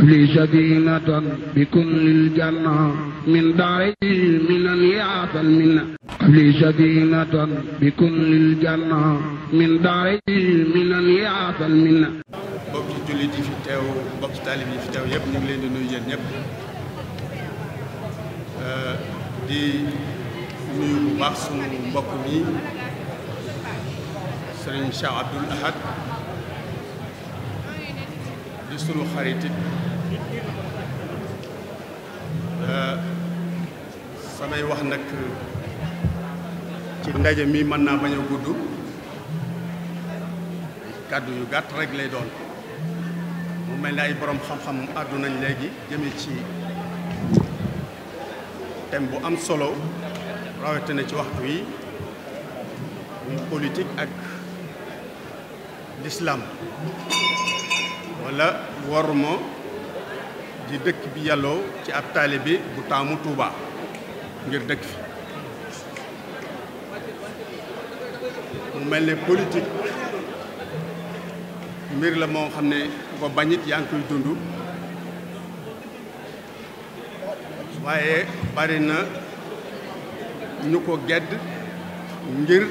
لي سكينة بكل الجنة من داري من يعطى المنة لي سكينة بكل الجنة من داري من يعطى المنة. mbokki jullit yi fi teew mbokki taalib yi fi teew yëpp ñu ngi leen di nuyu yéen ñëpp di nuyu bu baax sunu mbokk mi Serigne Cheikh Abdoul Ahad di sunu xarit it samay wax nag ci ndaje mi mën naa bañ a gudd kàddu yu gàtt rek lay doon mu mel ni ay borom xam-xam àddu nañ léegi jëme ci thème bu am solo rawatina ci waxtu wi muy politique ak l'islam wala worma di dëkk bi yàlloo ci ab taalibe bu taamu Tuuba ngir dëkk fi mu mel ne politique mbir la moo xam ne ku ko bañit yaa ngi koy dund waaye bari na ñu ko gedd ngir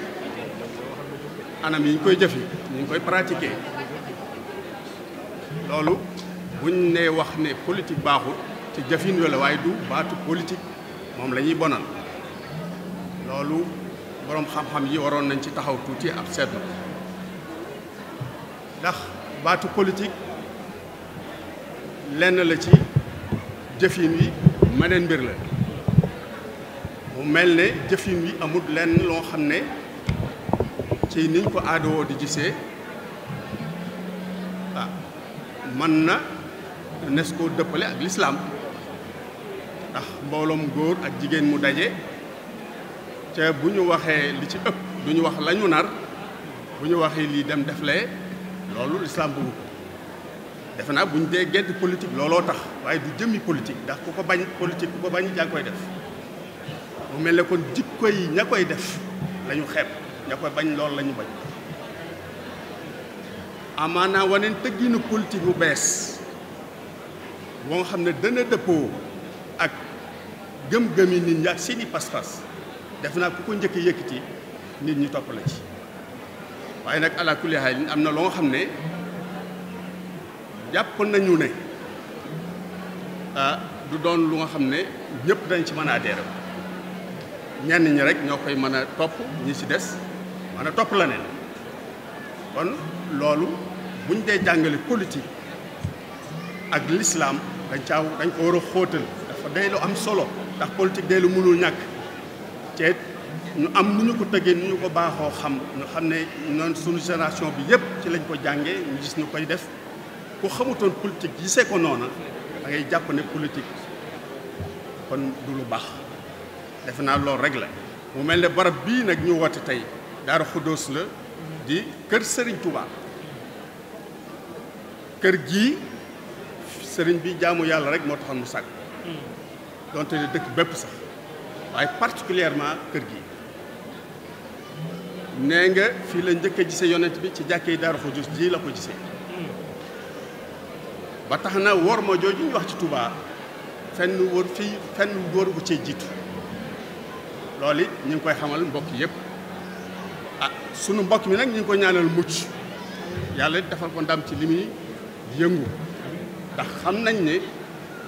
anam yi ñu koy jëfi ñu ngi koy pratiquer loolu buñ ne wax ne politique baaxul ci jëfin wala waaye du baatu politique moom la ñuy bonal loolu boroom xam-xam yi waroon nañ ci taxaw tuuti ab seetlu ndax baatu politique lenn la ci jëfin wi meneen mbir la mu mel ne jëfin wi amul lenn loo xam ne ci niñ ko aadawoo di gisee mën na nes koo dëppale ak lislaam ndax mbooloom góor ak jigéen mu daje ca bu ñu waxee li ci ëpp du ñu wax lañu nar bu ñu waxee lii dem deflee loolu lislaam bëggu ko defe naa bu ñu dee gedd politique looloo tax waaye du jëmmi politique ndax ku ko bañ politique ku ko bañ yaa ngi koy def mu mel ne kon jikko yi ña koy def la ñu xeeb ña koy bañ loolu la ñu bañ amaanaa waneen tëgginu politique bu bees boo nga xam ne dana dëppoo ak gëm-gëmi nit ñi ak seeni pas-pas def naa ku ko njëkk yëkkati nit ñi topp la ci waaye nag ala kulli haal am na loo xam ne jàpp nañu ne du doon lu nga xam ne ñëpp dañ ci mën a adhéré ñenn ñi rek ñoo koy mën a topp ñi ci des mën a topp la neen kon loolu buñ dee jàngale politique ak l'islam dañ ko war a xóotal dafa day lu am solo ndax politique day lu mënul ñàkk ceet ñu am nu ñu ko tëggee nu ñu ko baaxoo xam ñu xam ne noonu suñu génération bi yëpp ci lañ ko jàngee ñu gis ñu koy def ku xamutoon politique gisee ko noona da ngay jàpp ne politique kon du lu baax defe naa loolu rek la mu mel ne barab bii nag ñu woote tey Daaru Xuddoos la di kër Serigne Touba kër gii Serigne bi jaamu yàlla rek moo taxoon mu sàkk donte ne dëkk bépp sax waaye particulièrement kër gi nee nga fii la njëkk a gisee yonent bi ci jàkkee Daaru Xuddoos ji la ko gisee ba tax na wor ma jooju ñu wax ci Touba fenn wóor bu cee jiitu loolu it ñu ngi koy xamal mbokk yëpp sunu mbokk mi nag ñu ngi ko ñaanal mucc yàlla defal ko ndam ci li muy yëngu ndax xam nañ ne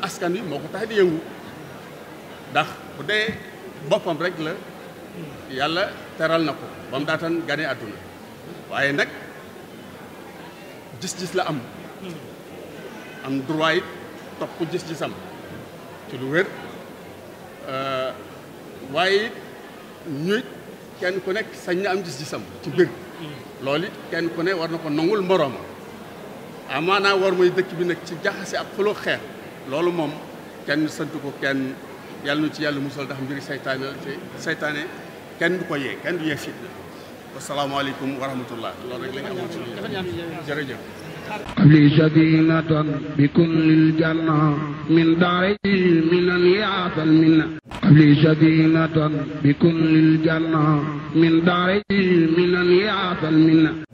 askan wi moo ko tax di yëngu ndax bu dee boppam rek la yàlla teral na ko ba mu daataan gane àdduna waaye nag gis-gis la am droit it topp gis-gisam ci lu wér waaye it ñuy kenn ku nekk sañ na am gis-gisam ci mbir loolu it kenn ku ne war na ko nangul moroomam amaanaa war mooy dëkk bi nag ci jaxase ak xuloo xeex loolu moom kenn sant ko kenn yàlla nu ci yàlla musal ndax mbiri saytaane la te saytaane kenn du ko yee kenn du yee fitna wasalaamaaleykum wa rahmatullah loolu rek la ñu amoon ci jërëjëf لي سكينة بكل الجنة من داري من يعطى المنة لي سكينة بكل الجنة من داري من يعطى المنة